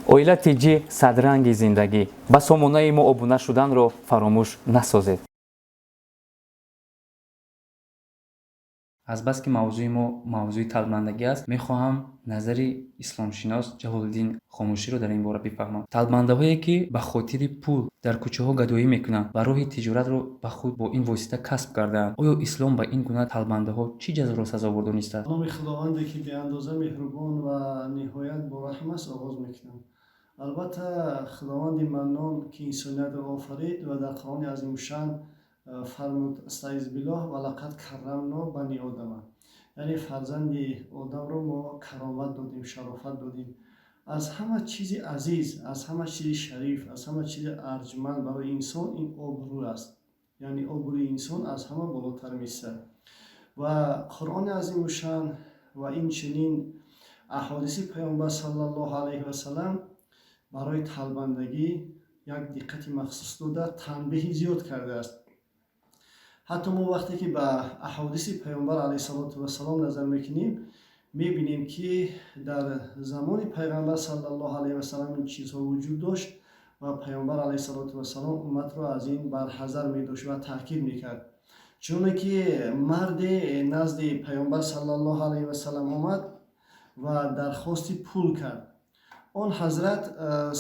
Оила ТҶ, садранги зиндагӣ. Ба сомонаи мо обуна шуданро фаромӯш насозед. Азбаски мавзӯи мо мавзӯи талбандагӣ аст, мехоҳам назари исломшинос Ҷалолиддин Хомӯширо дар ин бора бифаҳмам. Талбандаҳое, ки ба хотири пул дар кӯчаҳо гадоӣ мекунанд ва роҳи тиҷоратро ба худ бо ин восита касб кардаанд, оё ислом ба ин гуна талбандаҳо чӣ ҷазоро сазовор донистааст? Номи Худованде, ки беандоза меҳрубон ва ниҳоят бораҳм аст, оғоз мекунам. Албатта, Худованди Маннон, ки инсониятро офарид ва дар Қуръони Азимушшаън фармуд: أعوذ بالله ولقد كرمنا بني آدم, яъне фарзанди одамро мо каромат додем, шарофат додем. Аз ҳама чизи азиз, аз ҳама чизи шариф, аз ҳама чизи арҷманд барои инсон ин обрӯ аст, яъне обрӯи инсон аз ҳама болотар меистад. Ва Қуръони Азимушшаън ва инчунин аҳодиси Паёмбар саллаллоҳу алайҳи васалам барои талбандагӣ як диққати махсус дода, танбеҳи зиёд кардааст. Ҳатто мо вақте ки ба аҳодиси Пайғамбар алайҳиссалоту вассалом назар мекунем, мебинем, ки дар замони Пайғамбар саллаллоҳу алайҳи васалам ин чизҳо вуҷуд дошт ва Пайғамбар алайҳиссалоту вассалом умматро аз ин барҳазар медошт ва таъкид мекард. Чуноне ки марде назди Пайғамбар саллаллоҳу алайҳи васалам омад ва дархости пул кард. Он ҳазрат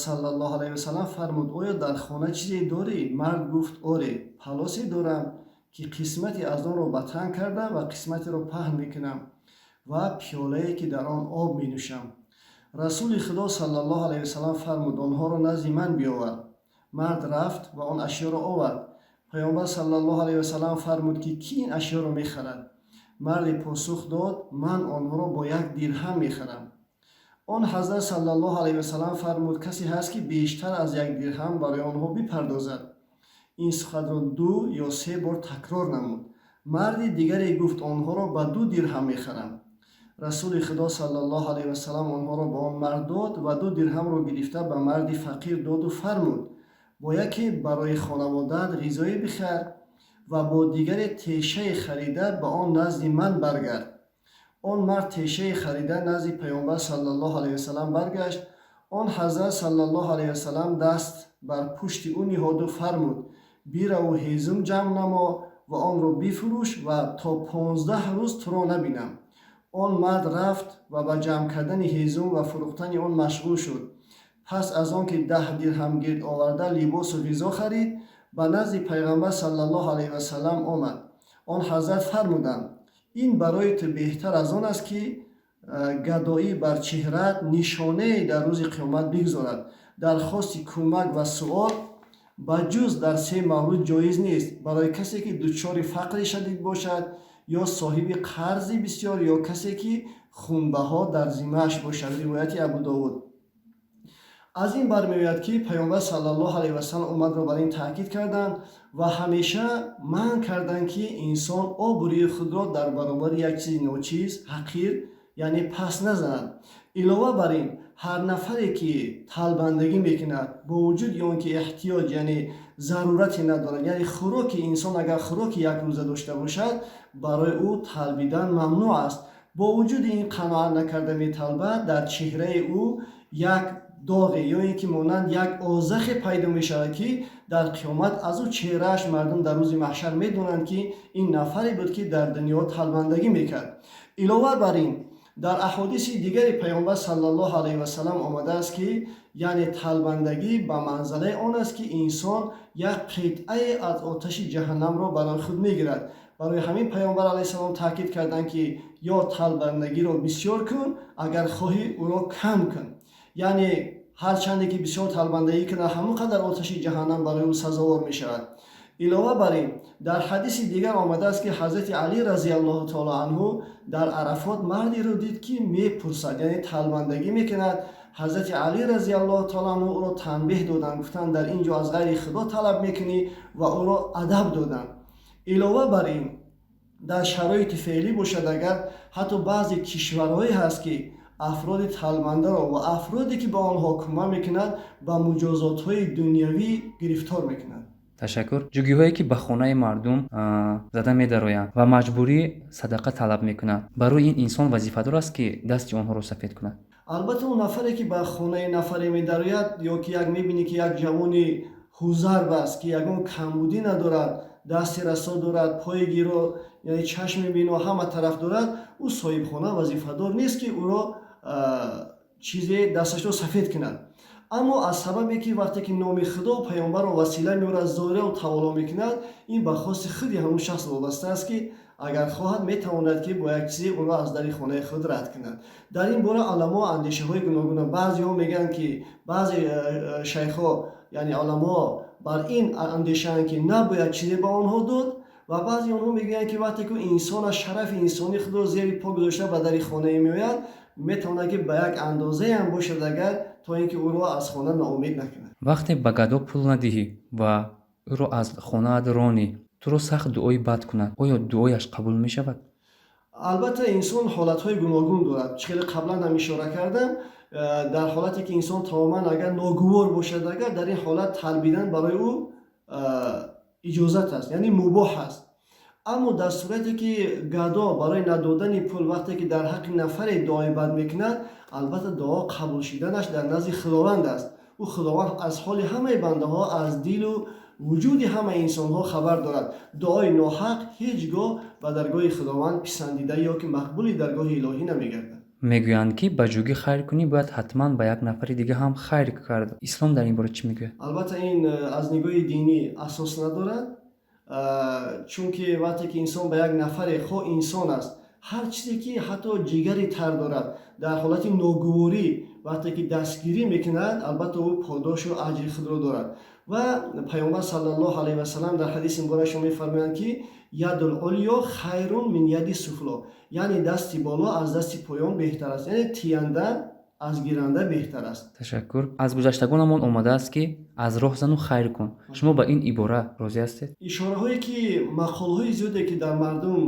саллаллоҳу алайҳи васалам фармуд: «Оё дар хона чизе дорӣ?» Мард гуфт: «Оре, палосе дорам, ки қисмате аз онро ба тан карда ва қисматеро паҳн мекунам, ва пиёлае, ки дар он об менӯшам». Расули Худо саллаллоҳу алайҳи васалам фармуд: «Онҳоро назди ман биёвар». Мард рафт ва он ашёро овард. Паёмбар саллаллоҳу алайҳи васалам фармуд, ки кӣ ин ашёро мехарад? Марде посух дод: «Ман онҳоро бо 1 дирҳам мехарам». Он ҳазрат саллаллоҳу алайҳи васалам фармуд: «Касе ҳаст, ки бештар аз 1 дирҳам барои онҳо бипардозад?» Ин суханро ду ё се бор такрор намуд. Марди дигаре гуфт: «Онҳоро ба 2 дирҳам мехарам». Расули Худо саллаллоҳу алайҳи васалам онҳоро ба он мард дод ва 2 дирҳамро гирифта, ба марди фақир доду фармуд: «Бо яке барои хонаводаат ғизое бихар ва бо дигаре тешае харида, ба он назди ман баргард». Он мард тешае харида, назди Паёмбар саллаллоҳу алайҳи васалам баргашт. Он ҳазрат саллаллоҳу алайҳи васалам даст бар пушти ӯ ниҳоду фармуд: «Бираву ҳезум ҷамъ намо ва онро бифурӯш ва то 15 рӯз туро набинам». Он мард рафт ва ба ҷамъ кардани ҳезум ва фурӯхтани он машғул шуд. Пас аз он ки 10 дирҳам гирд оварда, либосу ғизо харид, ба назди Пайғамбар саллаллоҳу алайҳи васалам омад. Он ҳазрат фармуданд: «Ин барои ту беҳтар аз он аст, ки гадоӣ бар чеҳраат нишонае дар рӯзи қиёмат бигзорад». Дархости кӯмак ва суол ба ҷуз дар се маврид ҷоиз нест: барои касе, ки дучори фақри шадид бошад, ё соҳиби қарзи бисёр, ё касе, ки хунбаҳо дар зиммааш бошад. Ривояти Абу Довуд. Аз ин бармеояд, ки Паёмбар саллаллоҳу алайҳи васалам умматро бар ин таъкид карданд ва ҳамеша манъ карданд, ки инсон обрӯи худро дар баробари як чизи ночиз, ҳақир, яъне пас назанад. Илова бар ин, ҳар нафаре, ки талбандагӣ мекунад, бо вуҷуди он ки эҳтиёҷ, яъне зарурате надорад, яъне хӯроки инсон агар хӯроки якрӯза дошта бошад, барои ӯ талбидан мамнӯъ аст, бо вуҷуди ин қаноат накарда металбад, дар чеҳраи ӯ як доғе ё ин ки монанд як озахе пайдо мешавад, ки дар қиёмат аз ӯ чеҳрааш мардум дар рӯзи маҳшар медонанд, ки ин нафаре буд, ки дар дунё талбандагӣ мекард. Илова бар ин, дар аҳодиси дигари Паёмбар саллаллоҳу алайҳи васалам омадааст, ки яъне талбандагӣ ба манзалаи он аст, ки инсон як қитъае аз оташи ҷаҳаннамро барои худ мегирад. Барои ҳамин Паёмбар алайҳиссалом таъкид карданд, ки ё талбандагиро бисёр кун, агар хоҳӣ, ӯро кам кун. Яъне ҳарчанде ки бисёр талбандагӣ кунад, ҳамон қадар оташи ҷаҳаннам барои ӯ сазовор мешавад. Илова бар ин, дар ҳадиси дигар омадааст, ки ҳазрати Алӣ разиаллоҳу таоло анҳу дар Арафот мардеро дид, ки мепурсад, яъне талбандагӣ мекунад. Ҳазрати Алӣ разиаллоҳу таоло анҳу ӯро танбеҳ доданд, гуфтанд: «Дар ин ҷо аз ғайри Худо талаб мекунӣ?» Ва ӯро адаб доданд. Илова бар ин, дар шароити феълӣ бошад, агар ҳатто баъзе кишварҳое ҳаст, ки афроди талбандаро ва афроде, ки ба онҳо кӯмак мекунад, ба муҷозотҳои дунявӣ гирифтор мекунанд. Ташаккур. Ҷугиҳое, ки ба хонаи мардум зада медароянд ва маҷбурӣ садақа талаб мекунанд, барои ин инсон вазифадор аст, ки дасти онҳоро сафед кунад? Албатта, он нафаре, ки ба хонаи нафаре медарояд ё ки як мебинӣ, ки як ҷавони ҳузарб аст, ки ягон камбудӣ надорад, дасти расо дорад, пои гиро, яъне чашми бино, ҳама тараф дорад, ӯ соҳибхона вазифадор нест, ки ӯро чизе дасташро сафед кунад. Аммо аз сабабе, ки вақте ки номи Худо, паёмбарро васила меорад, зорау таволло мекунад, ин ба хости худи ҳамун шахс вобаста аст, ки агар хоҳад, метавонад, ки бо як чизе ӯро аз дари хонаи худ рад кунад. Дар ин бора уламо андешаҳои гуногунанд. Баъзеҳо мегӯянд, ки баъзе шайхҳо, яъне уламо, бар ин андешаанд, ки набояд чизе ба онҳо дод, ва баъзе онҳо мегӯянд, ки вақте ки инсон аз шарафи инсонии худро зери по гузошта ба дари хонае меояд, метавонад, ки ба як андозаам бошад агар, то ин ки ӯро аз хона ноумед накунад. Вақте ба гадо пул надиҳӣ ва ӯро аз хонаат ронӣ, туро сахт дуои бад кунад, оё дуояш қабул мешавад? Албатта, инсон ҳолатҳои гуногун дорад. Чӣ хеле қаблан ҳам ишора кардам, дар ҳолате ки инсон тамоман агар ногувор бошад, агар дар ин ҳолат талбидан барои ӯ иҷозат аст, яъне мубоҳ аст. Аммо дар сурате ки гадо барои надодани пул вақте ки дар ҳаққи нафаре дуои бад мекунад, албатта, дуо қабул шуданаш дар назди Худованд аст. Ӯ Худованд аз ҳоли ҳамаи бандаҳо, аз дилу вуҷуди ҳамаи инсонҳо хабар дорад. Дуои ноҳақ ҳеҷ гоҳ ба даргоҳи Худованд писандида ё ки мақбули даргоҳи илоҳӣ намегардад. Мегӯянд, ки ба ҷугӣ хайр кунӣ, бояд ҳатман ба як нафари дига ҳам хайр кард. Ислом дар ин бора чӣ мегӯяд? Албатта, ин аз нигоҳи динӣ асос надорад, чунки вақте ки инсон ба як нафаре, хо инсон аст, ҳар чизе ки ҳатто ҷигари тар дорад, дар ҳолати ногуворӣ вақте ки дастгирӣ мекунад, албатта, ӯ подошу аҷри худро дорад. Ва Паёмбар саллаллоҳу алайҳи васалам дар ҳадиси муборакшон мефармоянд, ки يد العليا خير من يد السفلى, яъне дасти боло аз дасти поён беҳтар аст, яъне тиянда аз гиранда беҳтар аст. Ташаккур. Аз гузаштагонамон омадааст, ки аз роҳ зану хайр кун. Шумо ба ин ибора розӣ ҳастед? Ишораҳое ки мақолҳои зиёде ки дар мардум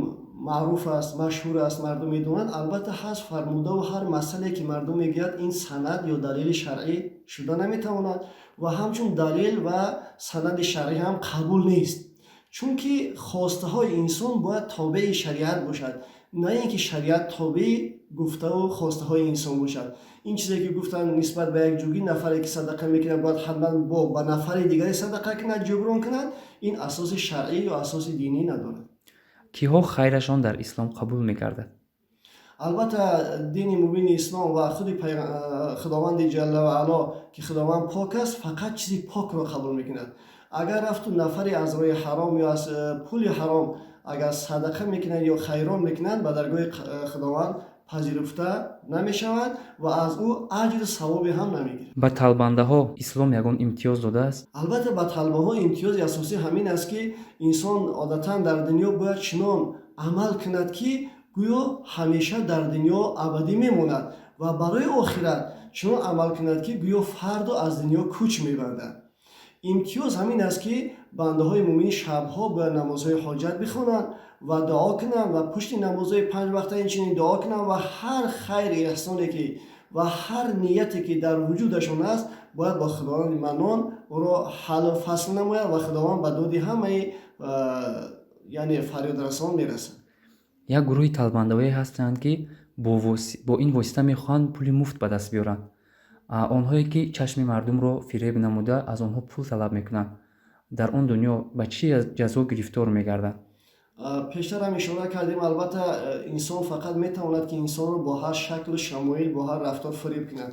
маъруф аст, машҳур аст, мардум медонанд, албатта, ҳаст фармудаву ҳар масъале ки мардум мегӯяд, ин санад ё далели шаръӣ шуда наметавонад ва ҳамчун далел ва санади шаръӣ ҳам қабул нест, чунки хостаҳои инсон бояд тобеи шариат бошад, на ин ки шариат тобеи гуфтаву хостаҳои инсон бошад. Ин чизе ки гуфтанд, нисбат ба як ҷугӣ нафаре ки садақа мекунад, бояд ҳатман бо ба нафари дигаре садақа кунад, ҷуброн кунад, ин асоси шаръӣ ё асоси динӣ надорад. Киҳо хайрашон дар ислом қабул мегардад? Албатта, дини мубини ислом ва худи Худованди ҷалла ва аъло, ки Худованд пок аст, фақат чизи покро қабул мекунад. Агар рафту нафаре аз роҳи ҳаром ё аз пули ҳаром агар садақа мекунад ё хайрон мекунад, ба даргоҳи Худованд пазируфта намешавад ва аз ӯ аҷру савобе ҳам намегирад. Ба талбандаҳо ислом ягон имтиёз додааст? Албатта, ба талбаҳо имтиёзи асосӣ ҳамин аст, ки инсон одатан дар дунё бояд чунон амал кунад, ки гӯё ҳамеша дар дунё абадӣ мемонад, ва барои охират чунон амал кунад, ки гӯё фардо аз дунё кӯч мебандад. Имтиёз ҳамин аст, ки бандаҳои мӯминӣ шабҳо бояд намозҳои ҳоҷат бихонанд ва дуо кунанд ва пушти намозҳои панҷ вақта инчунин дуо кунанд ва ҳар хайри эҳсоне ки ва ҳар нияте ки дар вуҷудашон аст, бояд бо Худованди Маннон ӯро ҳаллу фасл намояд ва Худованд ба доди ҳамаи, яъне фарёдрасон мерасад. Як гурӯҳи талбандаҳое ҳастанд, ки бо ин восита мехоҳанд пули муфт ба даст биёранд. Онҳое ки чашми мардумро фиреб намуда, аз онҳо пул талаб мекунанд, дар он дунё ба чӣ ҷазо гирифтор мегарданд? Пештар ҳам ишора кардем. Албатта, инсон фақат метавонад, ки инсонро бо ҳар шаклу шамоил, бо ҳар рафтор фиреб кунад,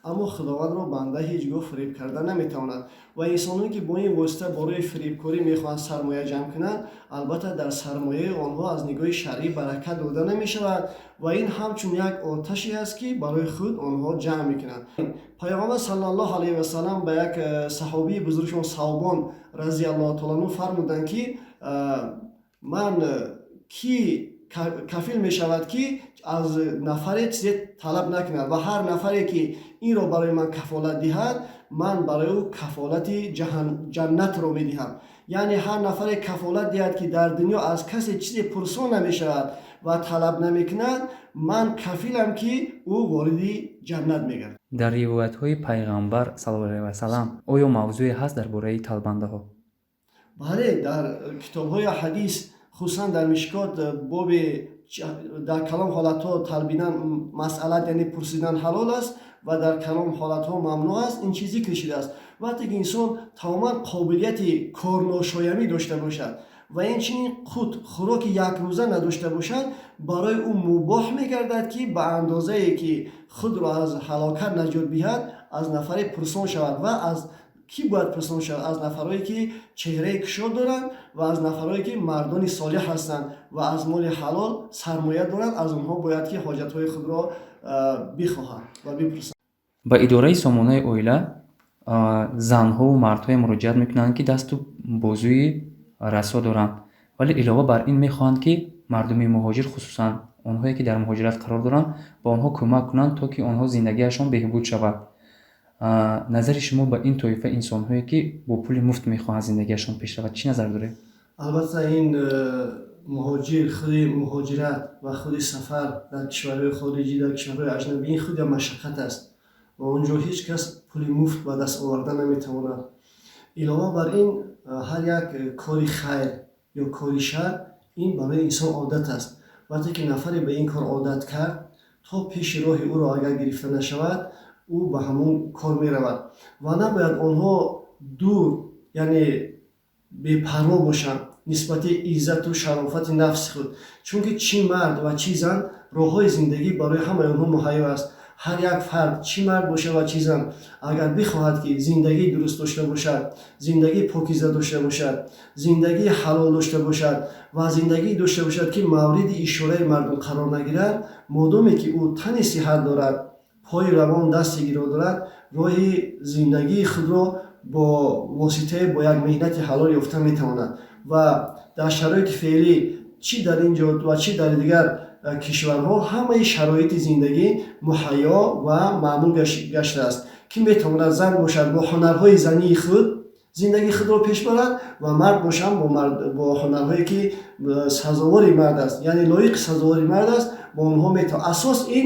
аммо Худовандро банда ҳеҷ гоҳ фиреб карда наметавонад. Ва инсоное ки бо ин восита барои фиребкорӣ мехоҳанд сармоя ҷамъ кунанд, албатта, дар сармояи онҳо аз нигоҳи шаръӣ баракат дода намешавад ва ин ҳамчун як оташе аст, ки барои худ онҳо ҷамъ мекунанд. Пайғамбар саллаллоҳу алайҳи васалам ба як саҳобии бузургшон Савбон разиаллоҳу таала анҳу фармуданд, ки ман ки кафил мешавад, ки аз нафаре чизе талаб накунад, ва ҳар нафаре ки инро барои ман кафолат диҳад, ман барои ӯ кафолати ҷаннатро медиҳам. Яъне ҳар нафаре кафолат диҳад, ки дар дунё аз касе чизе пурсон намешавад ва талаб намекунад, ман кафилам, ки ӯ вориди ҷаннат мегардад. Дар ривоятҳои Пайғамбар саллаллоҳу алайҳи васалам оё мавзӯе ҳаст дар бораи талбандаҳо? Бале, дар китобҳои ҳадис, хусусан дар Мишкот, боби Дар калом ҳолатҳо талбидан, масъалат, яъне пурсидан ҳалол аст ва дар калом ҳолатҳо мамнӯъ аст, ин чиз зикр шудааст. Вақте ки инсон тамоман қобилияти корношоямӣ дошта бошад ва инчунин қут, хӯроки якрӯза надошта бошад, барои ӯ мубоҳ мегардад, ки ба андозае ки худро аз ҳалокат наҷот биҳад, аз нафаре пурсон шавад. Ва аз кӣ бояд пурсон шавад? Аз нафарое ки чеҳраи кушод доранд ва аз нафарое ки мардони солеҳ ҳастанд ва аз моли ҳалол сармоя доранд. Аз онҳо бояд ки ҳоҷатҳои худро бихоҳад ва бипурсад. Ба идораи сомонаи оила занҳову мардҳое муроҷиат мекунанд, ки дасту бозуи расо доранд, вале илова бар ин мехоҳанд, ки мардуми муҳоҷир, хусусан онҳое ки дар муҳоҷират қарор доранд, ба онҳо кӯмак кунанд, то ки онҳо зиндагиашон беҳбуд шавад. Назари шумо ба ин тоифа инсонҳое, ки бо пули муфт мехоҳанд зиндагиашон пеш равад, чӣ назар доред? Албатта, ин муҳоҷир, худи муҳоҷират ва худи сафар дар кишварҳои хориҷӣ, дар кишварҳои аҷнабӣ, ин худ як машаққат аст ва он ҷо ҳеҷ кас пули муфт ба даст оварда наметавонад. Илова бар ин, ҳар як кори хайр ё кори шар ин барои инсон одат аст. Вақте ки нафаре ба ин кор одат кард, то пеши роҳи ӯро агар гирифта нашавад, ӯ ба ҳамон кор меравад. Ва набояд онҳо дур, яъне бепарво бошанд нисбати иззату шарофати нафси худ, чунки чӣ мард ва чӣ зан, роҳҳои зиндагӣ барои ҳамаи онҳо муҳайё аст. Ҳар як фард, чӣ мард бошад ва чӣ зан, агар бихоҳад, ки зиндагии дуруст дошта бошад, зиндагии покиза дошта бошад, зиндагии ҳалол дошта бошад ва зиндагӣ дошта бошад, ки мавриди ишораи мардум қарор нагирад, модоме ки ӯ тани сиҳат дорад, пои равон, дасти гиро дорад, роҳи зиндагии худро бо воситаи бо як меҳнати ҳалол ёфта метавонад. Ва дар шароити феълӣ, чӣ дар ин ҷо ва чӣ дар дигар кишварҳо, ҳамаи шароити зиндагӣ муҳайё ва маъмул гаштааст, ки метавонад зан бошад, бо ҳунарҳои зании худ зиндагии худро пеш барад ва мард бошам, бо ҳунарҳое ки сазовори мард аст, яъне лоиқи сазовори мард аст, бо онҳо метавонад. Асос ин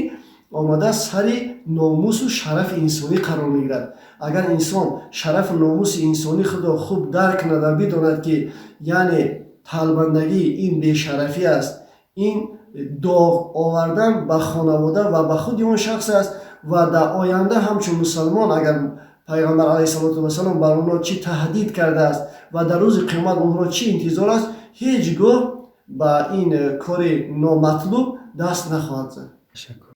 омада сари номусу шарафи инсонӣ қарор мегирад. Агар инсон шарафу номуси инсонии худро хуб дарк кунад ва бидонад, ки яъне талбандагӣ ин бешарафӣ аст, ин доғ овардан ба хонавода ва ба худи он шахс аст ва дар оянда ҳамчун мусалмон, агар Пайғамбар алайҳиссалоту вассалом бар онҳо чӣ таҳдид кардааст ва дар рӯзи қиёмат онҳоро чӣ интизор аст, ҳеҷ гоҳ ба ин кори номатлуб даст нахоҳад зад. Ташаккур.